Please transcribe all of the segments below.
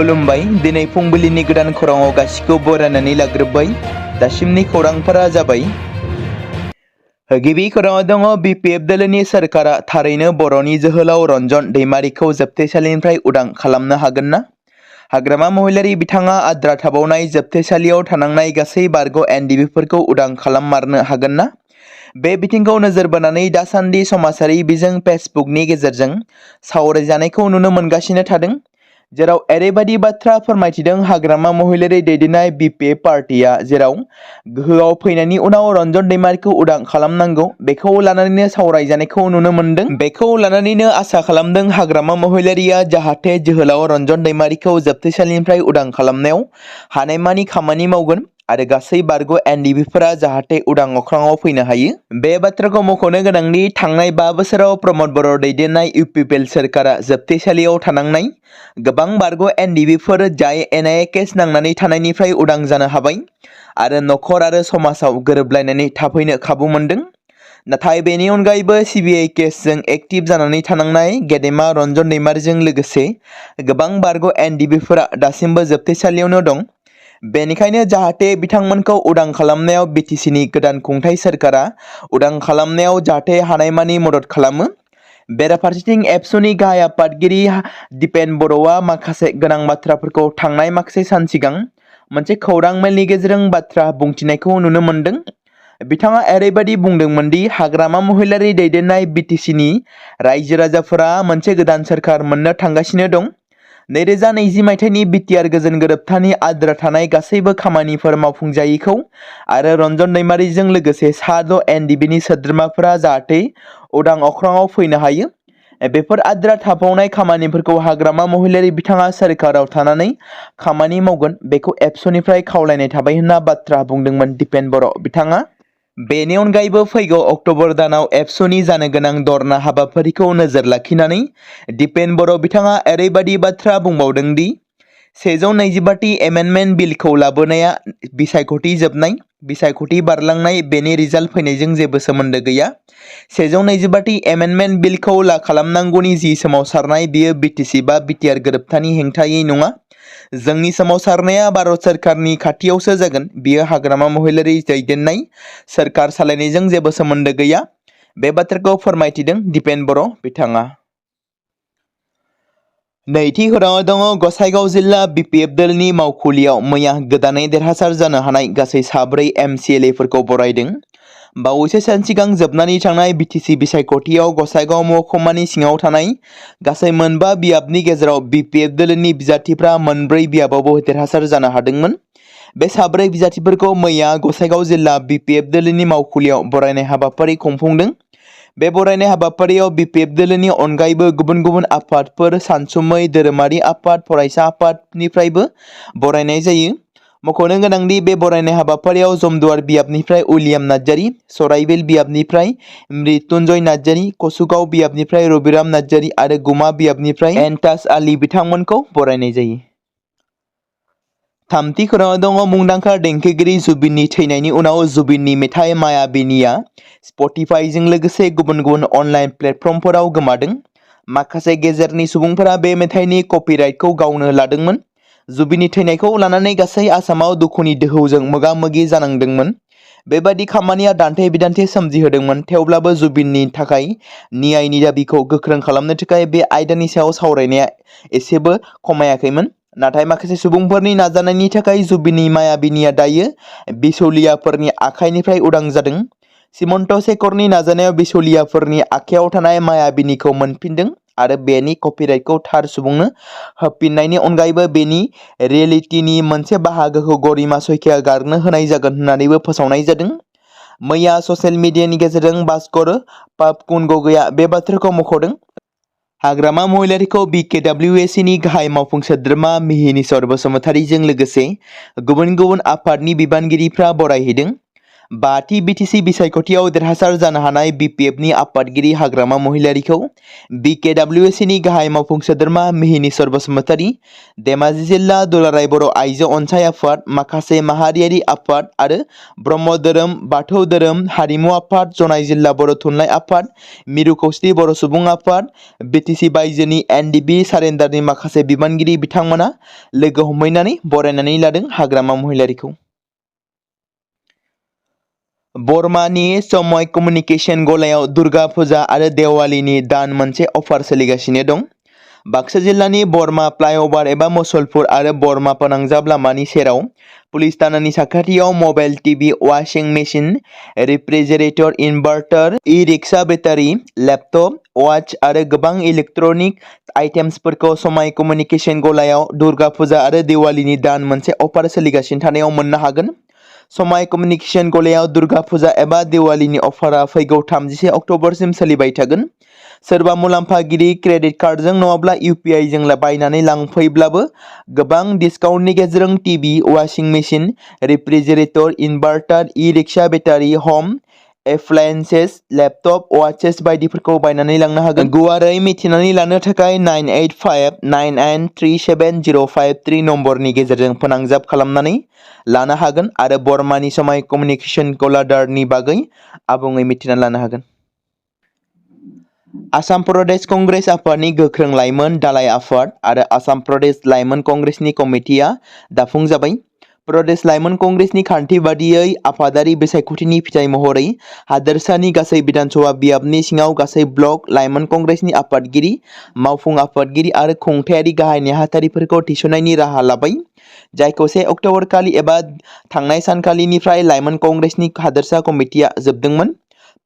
खुलुमबाय दिनै फुंबिलिनि गोदान खौराङाव गासिखौ बरायनानै लाग्रोबाय दासिमनि खौरांफोरा जाबाय गिबि खौराङाव दङ बिपिएफ दोलोनि सरकारा थारैनो बर'नि जोहोलाव रन्जन दैमारिखौ जोबथेसालिनिफ्राय उदां खालामनो हागोन ना हाग्रामा महिलारि बिथाङा आद्रा थाबावनाय जोबथेसालियाव थानांनाय गासै बारग' एनडिबिफोरखौ उदां खालाममारनो हागोन ना बे बिथिंखौ नोजोर बोनानै दासान्दि समाजारि बिजों फेसबुकनि गेजेरजों सावरायजानायखौ नुनो मोनगासिनो थादों जेराव एरैबायदि बाथ्रा फोरमायथिदों हाग्रामा महिलारि दैदेननाय बिपिएफ पार्टिया जेराव गोहोआव फैनायनि उनाव रन्जन दैमारिखौ उदां खालामनांगौ बेखौ लानानैनो सावरायजानायखौ नुनो मोनदों बेखौ लानानैनो आसा खालामदों हाग्रामा महिलारिया जाहाथे जोहोलाव रन्जन दैमारिखौ जोबथेसालिनिफ्राय उदां खालामनायाव हानायमानि खामानि मावगोन आरो गासै बारग' एनडिबिफोरा जाहाथे उदां अख्राङाव फैनो हायो बे बाथ्राखौ मख'नो गोनांदि थांनाय 5 बोसोराव प्रमद बर' दैदेननाय इउपिपिएल सरकारा जोबथेसालियाव थानांनाय गोबां बारग' एनडिबिफोर जाय एनआईए केस नांनानै थानायनिफ्राय उदां जानो हाबाय आरो नखर आरो समाजाव गोरोबलायनानै थाफैनो खाबु मोनदों नाथाय बेनि अनगायैबो सिबिआई केसजों एक्टिभ जानानै थानांनाय गेदेमा रन्जन दैमारिजों लोगोसे गोबां बारग' एनडिबिफोरा दासिमबो जोबथेसालियावनो दं बेनिखायनो जाहाथे बिथांमोनखौ उदां खालामनायाव बिटिसिनि गोदान खुंथाय सरकारा उदां खालामनायाव जाहाथे हानायमानि मदद खालामो बेराफारसेथिं एबसुनि गाहाय आफादगिरि दिपेन बर'आ माखासे गोनां बाथ्राफोरखौ थांनाय माखासे सान सिगां मोनसे खौरां मेलनि गेजेरजों बाथ्रा बुंथिनायखौ नुनो मोनदों बिथाङा एरैबायदि बुंदोंमोन दि हाग्रामा महिलारि दैदेननाय बिटिसिनि रायजो राजाफोरा मोनसे गोदान सरकार मोननो थांगासिनो दं 2020 मायथाइनि बिटिआर गोजोन गोरोबथानि आद्रा थानाय गासैबो खामानिफोर मावफुंजायैखौ आरो रन्जन दैमारिजों लोगोसे सा6 एनडिबिनि सोद्रोमाफोरा जाहाथे उदां अख्राङाव फैनो हायो बेफोर आद्रा थाबावनाय खामानिफोरखौ हाग्रामा महिलारि बिथाङा सरकाराव थानानै खामानि मावगोन बेखौ एबसुनिफ्राय खावलायनाय थाबाय होनना बाथ्रा बुंदोंमोन दिपेन बर' बिथाङा बेनि अनगायैबो फैगौ अक्ट'बर दानाव एबसुनि जानो गोनां धरना हाबाफारिखौ नोजोर लाखिनानै दिपेन बर' बिथाङा एरैबायदि बाथ्रा बुंबावदों दि 125टी एमेन्डमेन्ट बिलखौ लाबोनाया बिसायख'थि जोबनाय बिसायख'थि बारलांनाय बेनि रिजाल्ट फैनायजों जेबो सोमोन्दो गैया 125टी एमेन्डमेन्ट बिलखौ खालामनांगौनि जि सोमावसारनाय बियो बिटिसि बा बिटिआर गोरोबथानि हेंथायै नङा जोंनि सोमावसारनाया भारत सरकारनि खाथियावसो जागोन बियो हाग्रामा महिलारि दैदेननाय सरकार सालायनायजों जेबो सोमोन्दो गैया बे बाथ्राखौ फोरमायथिदों दिपेन बर' बिथाङा नैथि खौराङाव दङ गसाइगाव जिल्ला बिपिएफ दोलनि मावखुलियाव मैया गोदानै देरहासार जानो हानाय गासै 4 एमसिएलएफोरखौ बरायदों बावैसो सान सिगां जोबनानै थांनाय बिटिसि बिसायख'थियाव गसाइगाव महकुमानि सिङाव थानाय गासै 5 बियाबनि गेजेराव बिपिएफ दोलनि बिजाथिफ्रा 4 बियाबावबो देरहासार जानो हादोंमोन बे 4 बिजाथिफोरखौ मैया गसाइगाव जिल्ला बिपिएफ दोलनि मावखुलियाव बरायनाय हाबाफारि खुंफुंदों बे बरायनाय हाबाफारियाव बिपिएफ दोलनि अनगायैबो गुबुन गुबुन आफादफोर सानसुमै धोरोमारि आफाद फरायसा आफादनिफ्रायबो बरायनाय जायो मख'नो गोनांदि बे बरायनाय हाबाफारियाव जमदुवार बियाबनिफ्राय उइलियाम नार्जारी सराइबिल बियाबनिफ्राय मृत्युंजय नार्जारी कसुगाव बियाबनिफ्राय रबिराम नार्जारी आरो गुमा बियाबनिफ्राय एन्टास आली बिथांमोनखौ बरायनाय जायो थामथि खौराङाव दङ मुंदांखा देंखोगिरि जुबिननि थैनायनि उनाव जुबिननि मेथाइ मायाबिनिया स्पटिफाइजों लोगोसे गुबुन गुबुन अनलाइन प्लेटफर्मफोराव गोमादों माखासे गेजेरनि सुबुंफोरा बे मेथाइनि कपिराइटखौ गावनो लादोंमोन जुबिननि थैनायखौ लानानै गासै आसामाव दुखुनि दोहौजों मोगा-मोगि जानांदोंमोन बेबादि खामानिया दान्थे बिदान्थे सोमजिहोदोंमोन थेवब्लाबो जुबिननि थाखाय न्यायनि दाबिखौ गोख्रों खालामनो थाखाय बे आयदानि सायाव सावरायनाया एसेबो खमायाखैमोन नाथाय माखासे सुबुंफोरनि नाजानायनि थाखाय जुबिननि मायाबिनिया दायो बिचौलियाफोरनि आखाइनिफ्राय उदां जादों सिमन्त शेखरनि नाजानायाव बिचौलियाफोरनि आखायाव थानाय मायाबिनिखौ मोनफिनदों आरो बेनि कपिराइटखौ थार सुबुंनो होफिननायनि अनगायैबो बेनि रियेलिटिनि मोनसे बाहागोखौ गरिमा सैखिया गारनो होनाय जागोन होननानैबो फोसावनाय जादों मैया ससियेल मिडियानि गेजेरजों भास्कर पापकुन गगैआ बे बाथ्राखौ मख'दों हाग्रामा महिलारिखौ बिकेडब्लिउएसिनि गाहाय मावफुं सोद्रोमा मिहिनीश्वर बसुमतारीजों लोगोसे गुबुन गुबुन आफादनि बिबानगिरिफ्रा बरायहैदों बाथि बिटिसि बिसायख'थियाव देरहासार जानो हानाय बिपिएफनि आफादगिरि हाग्रामा महिलारिखौ बिकेडब्लिउएसनि गाहाय मावफुं सोद्रोमा मिहिनीश्वर बसुमतारी, धेमाजि जिल्ला दुलाराय बर' आइजो अनसाय आफाद, माखासे माहारियारि आफाद आरो ब्रह्म धोरोम, बाथौ धोरोम, हारिमु आफाद, जनाय जिल्ला बर' थुनलाइ आफाद, मिरु खौसेथि बर' सुबुं आफाद, बिटिसि बायजोनि एनडिबि सारेन्डारनि माखासे बिबानगिरि बिथांमोना लोगो हमहैनानै बरायनानै लादों हाग्रामा महिलारिखौ। बर्मानि समय कमिउनिकेशन गलायाव दुर्गा फुजा आरो देवालीनि दान मोनसे अफार सोलिगासिनो दं। बाक्सा जिल्लानि बर्मा फ्लाइअभार एबा मुसलपुर आरो बर्मा फोनांजाब लामानि सेराव पुलिस थानानि साखाथियाव mobile TV, washing machine, refrigerator, inverter, e-rickshaw battery, laptop, watch आरो गोबां इलेक्ट्रनिक आइटेम्सफोरखौ समय कमिउनिकेशन गलायाव दुर्गा फुजा आरो दिवालीनि दान मोनसे अफार सोलिगासिनो थानायाव मोननो हागोन। समय कमिउनिकेशन गलायाव दुर्गा फुजा एबा दिवालीनि अफारा फैगौ 31 अक्ट'बरसिम सोलिबाय थागोन। सोरबा मुलाम्फागिरि क्रेडिट कार्डजों नङाब्ला इउपिआइजों बायनानै लांफैब्लाबो गोबां डिसकाउन्टनि गेजेरजों TV, washing machine, refrigerator, inverter, e-rickshaw battery, home appliances, laptop, watches बायदिफोरखौ बायनानै लांनो हागोन। गुवारै मिथिनानै लानो थाखाय 9859937053 नम्बरनि गेजेरजों फोनांजाब खालामनानै लानो हागोन आरो बर्मानि समय कमिउनिकेशन गलादारनि बागै आबुङै मिथिना लानो हागोन। आसाम प्रदेश कंग्रेस आफादनि गोख्रों लाइमोन दालाइ आफाद आरो आसाम प्रदेश लाइमोन कंग्रेसनि कमिटिया दाफुंजाबाय। प्रदेश लाइमोन कंग्रेसनि खान्थि बादियै आफादारि बिसायख'थिनि फिथाइ महरै हादोरसानि गासै बिधानसभा बियाबनि सिङाव गासै ब्लक लाइमोन कंग्रेसनि आफादगिरि, मावफुं आफादगिरि आरो खुंथायारि गाहाय नेहाथारिफोरखौ थिसननायनि राहा लाबाय, जायखौ 1 अक्ट'बर खालि एबा थांनाय सानखालिनिफ्राय लाइमोन कंग्रेसनि हादोरसा कमिटिया जोबदोंमोन।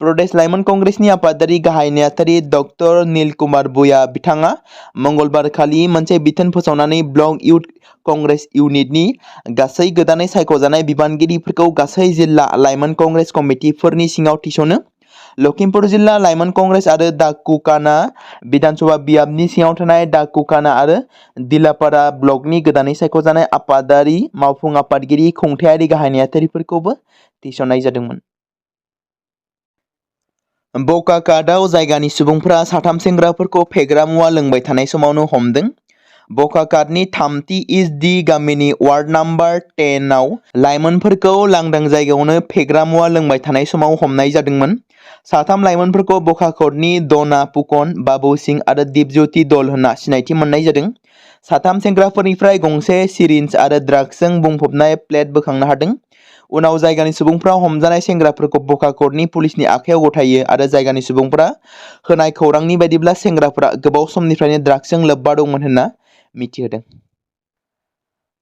प्रदेश लाइमोन कंग्रेसनि आफादारि गाहाय नेहाथारि डक्टर नील कुमार बुया बिथाङा मंगलबार खालि मोनसे बिथोन फोसावनानै ब्लक इउथ कंग्रेस इउनिटनि गासै गोदानै सायख'जानाय बिबानगिरिफोरखौ गासै जिल्ला लाइमोन कंग्रेस कमिटिफोरनि सिङाव थिसनो। लखिमपुर जिल्ला लाइमोन कंग्रेस आरो डाकुकाना बिधानसभा बियाबनि सिङाव थानाय डाकुकाना आरो दिलापारा ब्लकनि गोदानै सायख'जानाय आफादारि, मावफुं आफादगिरि, खुंथायारि गाहाय नेहाथारिफोरखौबो थिसननाय जादोंमोन। बकाकाटआव जायगानि सुबुंफोरा साथाम सेंग्राफोरखौ फेग्रा मुवा लोंबाय थानाय समावनो हमदों। बकाकाटनि 3थि इस्ट डि गामिनि वार्ड नाम्बार 10 आव लाइमोनफोरखौ लांदां जायगायावनो फेग्रा मुवा लोंबाय थानाय समाव हमनाय जादोंमोन। साथाम लाइमोनफोरखौ बकाकटनि दना पुकन, बाबु सिं आरो दीपज्योति दल होनना सिनायथि मोननाय जादों। साथाम सेंग्राफोरनिफ्राय गंसे सिरिन्ज आरो ड्राग्सजों बुंफबनाय प्लेट बोखांनो हादों। उनाव जायगानि सुबुंफ्रा हमजानाय सेंग्राफोरखौ बकाकटनि पुलिसनि आखायाव गथायो आरो जायगानि सुबुंफ्रा होनाय खौरांनि बायदिब्ला सेंग्राफोरा गोबाव समनिफ्रायनो ड्राग्सजों लोब्बा दंमोन होनना मिथिहोदों।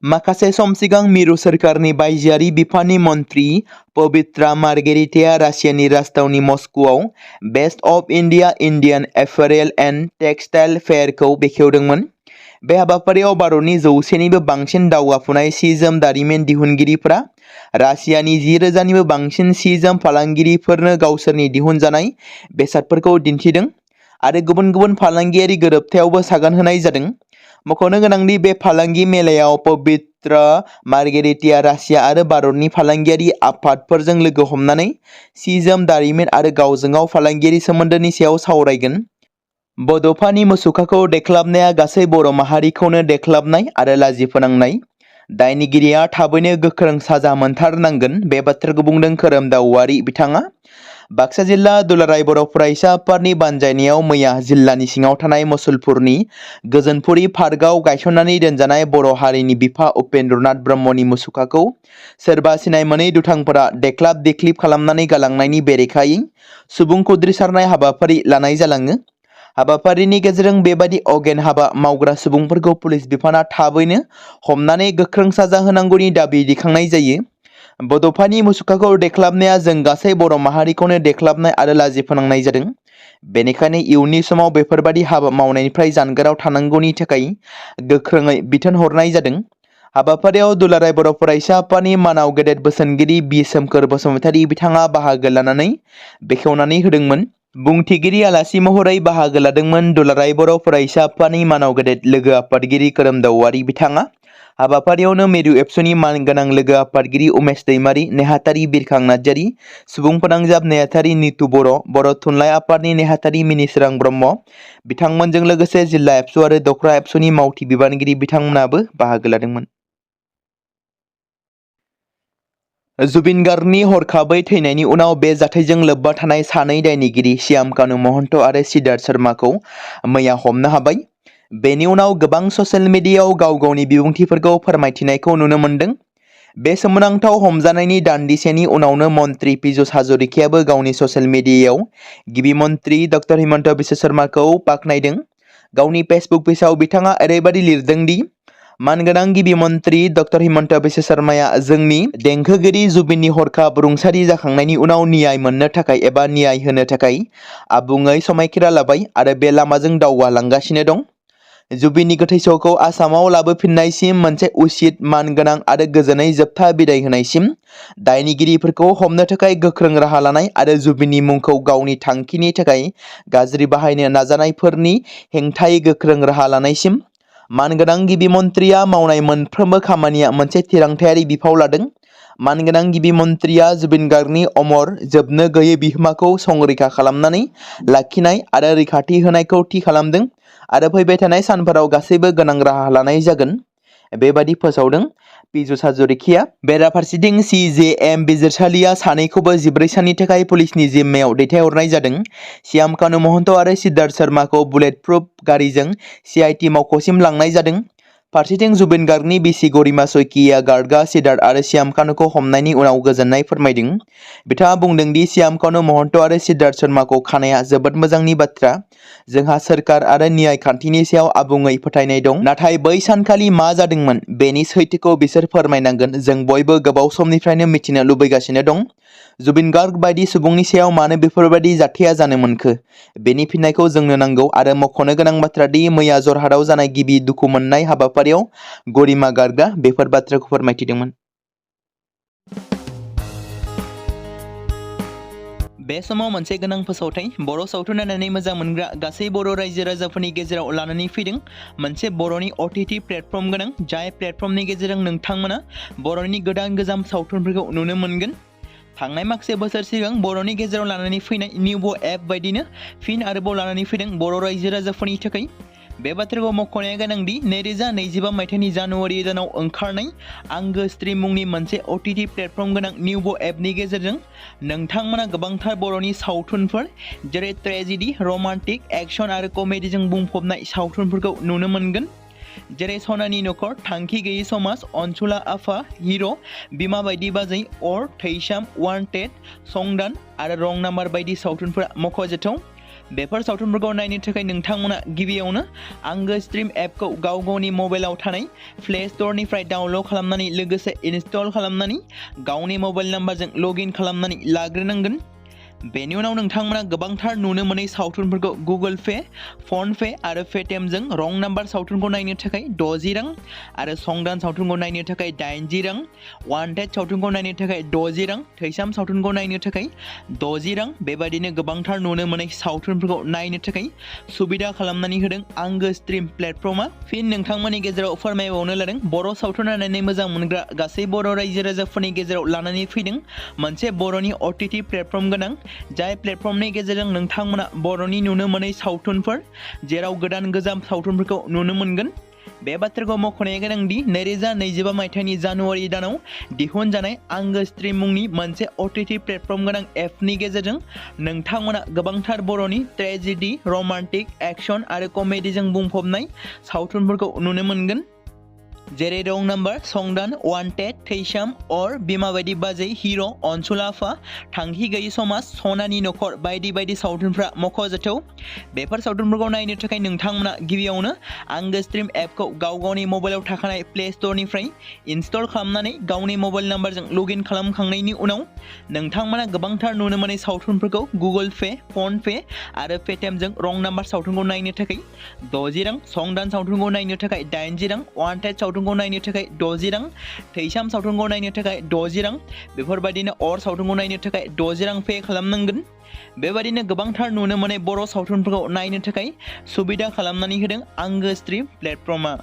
माखासे सम सिगां मिरु सोरखारनि बायजोआरि बिफाननि मन्थ्रि पवित्रा मार्गेरिटाया रासियानि राजथावनि मस्क'आव best of India Indian apparel and textile फेयारखौ बेखेवदोंमोन। बे हाबाफारियाव भारतनि 100निबो बांसिन दावगाफुनाय सि-जोम दारिमिन दिहुनगिरिफोरा रासियानि 10,000निबो बांसिन सि-जोम फालांगिरिफोरनो गावसोरनि दिहुनजानाय बेसादफोरखौ दिन्थिदों आरो गुबुन गुबुन फालांगियारि गोरोबथायावबो सागान होनाय जादों। मख'नो गोनांदि बे फालांगि मेलायाव पवित्रा मार्गेरिटाया रासिया आरो भारतनि फालांगियारि आफादफोरजों लोगो हमनानै सि-जोम दारिमिन आरो गावजों गाव फालांगियारि सोमोन्दोनि सायाव सावरायगोन। बड'फानि मुसुखाखौ देख्लाबनाया गासै बर' माहारिखौनो देख्लाबनाय आरो लाजि फोनांनाय। दायनिगिरिया थाबैनो गोख्रों साजा मोनथारनांगोन, बे बाथ्राखौ बुंदों खोरोमदाव औवारी बिथाङा। बाक्सा जिल्ला दुलाराय बर' फरायसा आफादनि बानजायनायाव मैया जिल्लानि सिङाव थानाय मुसलपुरनि गोजोनपुरि पार्कआव गायसननानै दोनजानाय बर' हारिनि बिफा उपेन्द्रनाथ ब्रह्मनि मुसुखाखौ सोरबा सिनाय मोनै दुथांफोरा देख्लाब देख्लिब खालामनानै गालांनायनि बेरेखायै सुबुं खुद्रिसारनाय हाबाफारि लानाय जालाङो। हाबाफारिनि गेजेरजों बेबादि अगेन हाबा मावग्रा सुबुंफोरखौ पुलिस बिफाना थाबैनो हमनानै गोख्रों साजा होनांगौनि दाबि दैखांनाय जायो। बड'फानि मुसुखाखौ देख्लाबनाया जों गासै बर' माहारिखौनो देख्लाबनाय आरो लाजि फोनांनाय जादों। बेनिखायनो इयुननि समाव बेफोरबादि हाबा मावनायनिफ्राय जानगाराव थानांगौनि थाखाय गोख्रोङै बिथोन हरनाय जादों। हाबाफारियाव दुलाराय बर' फरायसा आफादनि मानाव गेदेर बोसोनगिरि बि सोमखोर बसुमतारी बिथाङा बाहागो लानानै बेखेवनानै होदोंमोन। बुंथिगिरि आलासि महरै बाहागो लादोंमोन दुलाराय बर' फरायसा आफादनि मानाव गेदेर लोगो आफादगिरि खोरोमदाव औवारी बिथाङा। हाबाफारियावनो मिरु एबसुनि मानगोनां लोगो आफादगिरि उमेश दैमारि, नेहाथारि बिरखां नार्जारि, सुबुं फोनांजाब नेहाथारि नितु बर', बर' थुनलाइ आफादनि नेहाथारि मिनिसोरां ब्रह्म, बिथांमोनजों लोगोसे जिल्ला एबसु आरो दख्रा एबसुनि मावथि बिबानगिरि बिथांमोनाबो बाहागो लादोंमोन। जुबिन गार्गनि हरखाबै थैनायनि उनाव बे जाथायजों लोब्बा थानाय सानै दायनिगिरि श्याम कानु महन्त आरो सिद्धार्थ शर्माखौ मैया हमनो हाबाय। बेनि उनाव गोबां ससियेल मिडियायाव गाव गावनि बिबुंथिफोरखौ फोरमायथिनायखौ नुनो मोन्दों। बे सोमोनांथाव हमजानायनि दान्दिसेनि उनावनो मन्त्रि पीयूष हाजरिकायाबो गावनि ससियेल मिडियायाव गिबि मन्त्रि डक्टर हिमन्त बिश्व शर्माखौ बाख्नायदों। गावनि फेसबुक पेजआव बिथाङा ओरैबायदि लिरदों दि मानगोनां गिबि मन्त्रि डक्टर हिमन्त बिश्व शर्माया जोंनि देंखोगिरि जुबिननि हरखाब रुंसारि जाखांनायनि उनाव न्याय मोननो थाखाय एबा न्याय होनो थाखाय आबुङै समायखिरा लाबाय आरो बे लामाजों दावगालांगासिनो दं। जुबिननि गोथै सहखौ आसामाव लाबोफिननायसिम मोनसे उचित, मानगोनां आरो गोजोनै जोबथा बिदाय होनायसिम दायनिगिरिफोरखौ हमनो थाखाय गोख्रों राहा लानाय आरो जुबिननि मुंखौ गावनि थांखिनि थाखाय गाज्रि बाहायनो नाजानायफोरनि हेंथायै गोख्रों राहा लानायसिम मानगोनां गिबि मन्त्रिया मावनाय मोनफ्रोमबो खामानिया मोनसे थिरांथायारि बिफाव लादों। मानगोनां गिबि मन्त्रिया जुबिन गार्गनि अमर, जोबनो गैयै बिहोमाखौ संरैखा खालामनानै लाखिनाय आरो रैखाथि होनायखौ थि खालामदों आरो फैबाय थानाय सानफोराव गासैबो गोनां राहा लानाय जागोन। बेबादि फोसावदों पीयूष हाजरिकाया। बेराफारसेथिं CJM बिजिरसालिया सानैखौबो 14 साननि थाखाय पुलिसनि जिम्मायाव दैथायहरनाय जादों। श्याम कानु महन्त आरो सिद्धार्थ शर्माखौ बुलेट प्रुफ गारिजों CIT मावख'सिम लांनाय जादों। फारसेथिं जुबिन गार्गनि बिसि गरिमा शइकिया गार्गआ सिद्धार्थ आरो श्याम कानुखौ हमनायनि उनाव गोजोननाय फोरमायदों। बिथाङा बुंदों दि श्याम कानु महन्त आरो सिद्धार्थ शर्माखौ खानाया जोबोद मोजांनि बाथ्रा। जोंहा सोरखार आरो न्याय खान्थिनि सायाव आबुङै फोथायनाय दं। नाथाय बै सानखालि मा जादोंमोन बेनि सैथोखौ बिसोर फोरमायनांगोन। जों बयबो गोबाव समनिफ्रायनो मिथिनो लुबैगासिनो दं। जुबिन गार्ग बायदि सुबुंनि सायाव मानो बेफोरबायदि जाथाया जानो मोनखो? बेनि फिननायखौ जोंनो नांगौ आरो मख'नो गोनां बाथ्रा दि मैया जरहाटआव जानाय गिबि दुखु मोननाय हाबाफारियाव गरिमा गार्गआ बेफोर बाथ्राखौ फोरमायथिदोंमोन। बे समाव मोनसे गोनां फोसावथाय बर' सावथुन नायनानै मोजां मोनग्रा गासै बर' रायजो राजाफोरनि गेजेराव लानानै फैदों मोनसे बर'नि OTT प्लेटफर्म गोनां, जाय प्लेटफर्मनि गेजेरजों नोंथांमोना बर'नि गोदान गोजाम सावथुनफोरखौ नुनो मोनगोन। थांनाय माखासे बोसोर सिगां बर'नि गेजेराव लानानै फैनाय निउबो एप बायदिनो फिन आरोबाव लानानै फैदों बर' रायजो राजाफोरनि थाखाय। बे बाथ्राखौ मख'नाया गोनांदि 2025 मायथाइनि जानुवारि दानाव ओंखारनाय आंगो स्ट्रिम मुंनि मोनसे OTT प्लेटफर्म गोनां निउबो एपनि गेजेरजों नोंथांमोना गोबांथार बर'नि सावथुनफोर जेरै ट्रेजेडि, रमान्टिक, एक्शन आरो कमेडिजों बुंफबनाय सावथुनफोरखौ नुनो मोनगोन। जेरै सनानि नखर, थांखि गैयै समाज, अनसुला आफा, हिर', बिमा बायदि बाजै, अर, थैसाम, वान्टेड, संदान आरो रं नाम्बार बायदि सावथुनफोरा मख'जाथाव। बेफोर सावथुनफोरखौ नायनो थाखाय नोंथांमोना गिबियावनो आंगो स्ट्रिम एपखौ गाव गावनि मबाइलाव थानाय प्ले स्ट'रनिफ्राय डाउनल'ड खालामनानै लोगोसे इनस्टल खालामनानै गावनि मबाइल नाम्बारजों लगइन खालामनानै लाग्रोनांगोन। बेनि उनाव नोंथांमोना गोबांथार नुनो मोनै सावथुनफोरखौ गुगोल पे, फन पे आरो पेटिएमजों रं नाम्बार सावथुनखौ नायनो थाखाय 60 रां आरो संदान सावथुनखौ नायनो थाखाय 80 रां, वान्टेड सावथुनखौ नायनो थाखाय 60 रां, थैसाम सावथुनखौ नायनो थाखाय 60 रां बेबायदिनो गोबांथार नुनो मोनै सावथुनफोरखौ नायनो थाखाय सुबिदा खालामनानै होदों आंगो स्ट्रिम प्लेटफर्मा। फिन नोंथांमोननि गेजेराव फोरमायबावनो लादों बर' सावथुन नायनानै मोजां मोनग्रा गासै बर' रायजो राजाफोरनि गेजेराव लानानै फैदों मोनसे बर'नि OTT प्लेटफर्म गोनां, जाय प्लेटफर्मनि गेजेरजों नोंथांमोना बर'नि नुनो मोनै सावथुनफोर जेराव गोदान गोजाम सावथुनफोरखौ नुनो मोनगोन। बे बाथ्राखौ मख'नाया गोनांदि 2025 मायथाइनि जानुवारि दानाव दिहुनजानाय आंगो स्ट्रिम मुंनि मोनसे OTT प्लेटफर्म गोनां एपनि गेजेरजों नोंथांमोना गोबांथार बर'नि ट्रेजेडि, रमान्टिक, एक्शन आरो कमेडिजों बुंफबनाय सावथुनफोरखौ नुनो मोनगोन। जेरै रं नाम्बार, संदान, वान्टेड, थैसाम, अर, बिमा बायदि बाजै, हिर', अनसुला आफा, थांखि गैयै समाज, सनानि नखर बायदि बायदि सावथुनफ्रा मख'जाथाव। बेफोर सावथुनफोरखौ नायनो थाखाय नोंथांमोना गिबियावनो आंगो स्ट्रिम एपखौ गाव गावनि मबाइलाव थाखानाय प्ले स्ट'रनिफ्राय इनस्टल खालामनानै गावनि मबाइल नाम्बारजों लगइन खालामखांनायनि उनाव नोंथांमोना गोबांथार नुनो मोनै सावथुनफोरखौ गुगोल पे, फन पे आरो पेटिएमजों रं नाम्बार सावथुनखौ नायनो थाखाय 60 रां, संदान सावथुनखौ नायनो थाखाय 80 रां, वान्टेड सावथुनखौ नायनो थाखाय 60 रां, थैसाम सावथुनखौ नायनो थाखाय 60 रां बेफोरबायदिनो अर सावथुनखौ नायनो थाखाय 60 रां पे खालामनांगोन। बेबायदिनो गोबांथार नुनो मोनै बर' सावथुनफोरखौ नायनो थाखाय सुबिदा खालामनानै होदों आंगो स्ट्रिम प्लेटफर्मा।